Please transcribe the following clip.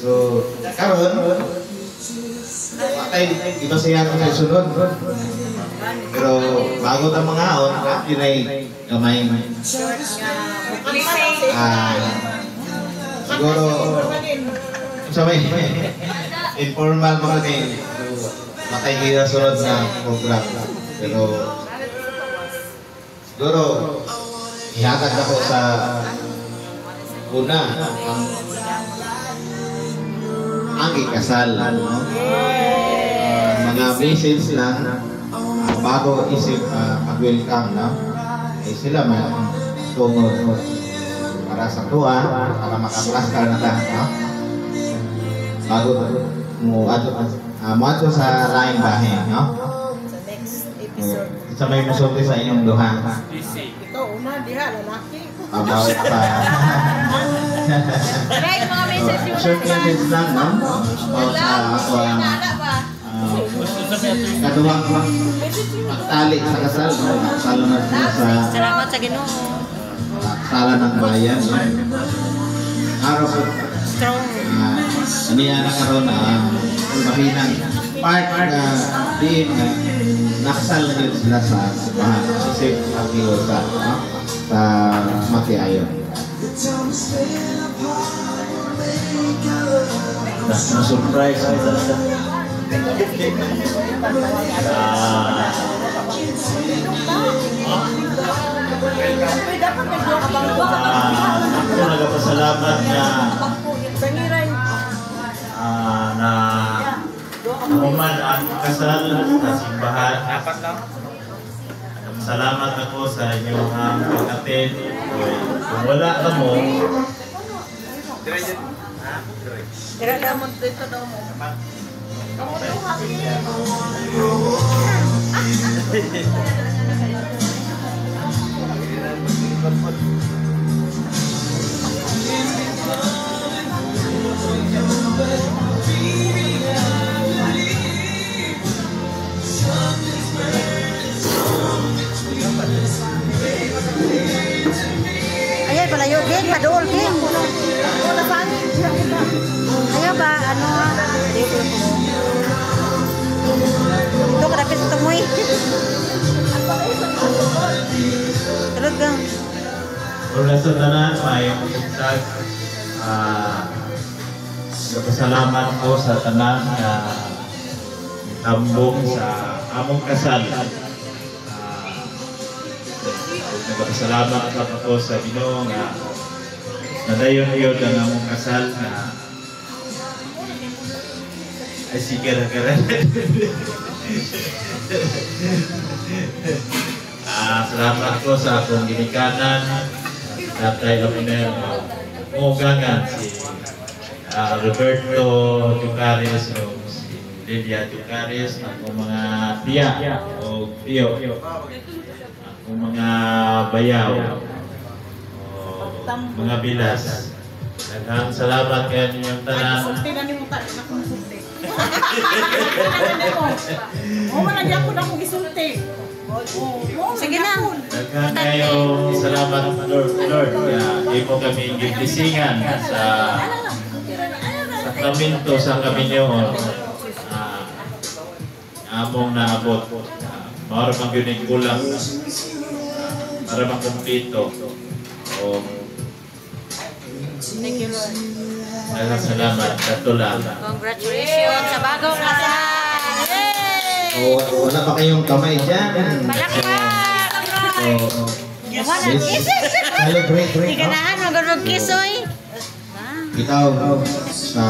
So, karon patay iba siya sa sunod. Pero bago ta mangaon, yun ay gamay siguro sa may informal mga ni, so, matay kita sunod na program. Pero siguro ihatag ako sa una ang ikasal, no? Mga message lang bago isip pag-welcome, no? Eh, sila man tungod para sa tuwa, para makaplaskar na ta, no? Bago mo ato mo sa laing bahin, no? Sa next episode. Sa may musulti sa inyong duha. Ikaw una diha, lalaki. About pa. Right, mga message yun. Short message lang, no? About sa ako ang kaduhang pagtali sa kasal, no? Nakasalo na sila sa Salamat sa Ginoo. Sala ng bayan, no? Araw po, Strong. Ano yan na karon mahinang part na diin na nakasal na yun sila sa simbahan. Isip ang sa, no? Sa Matiayon. Na-surprise ako. Ako nagpasalamat na na human ang kasal sa simbahan. Salamat ako sa inyong pag-attend. Kung wala ka mo, Dira daw mo dito daw mo. Ayan, palayo, King. Paduol, King. Ayaw ba? Ano? Ito, kadapit sa tumoy. Tulog ka. Una sa tanan, maayong buntag. Nagpasalamat ko sa tanan na tambong sa among kasal. Nagpasalamat ako sa Ginoo nga nadayon yun ang among kasal na ay sige ra ka. Salamat ko sa akong ginikanan, Tatay Abner Mogangan, si Roberto Ducares o si Lilia Ducares, akong mga tiya o tiyo, akong mga bayaw o mga bilas. Daghang salamat kayo ninyong tanan. Sulti na nimo ta, akong sulti. O man lagi ako na akong gisulti. Sige na. Daghang kayo salamat, Lord, Lord, nga imo kami giblisingan sa sakramento sa kaminyoon among naabot. Mao ra man gyud ning kulang para makumpleto. O Thank you, Lord. Daghang salamat katula. Congratulations sa bagong kasal! Yay! O, wala pa kayong kamay dyan. Palakpak! So, Wala, let's kisses! celebrate. Di ganahan, mag-kiss, oy. Ikaw, sa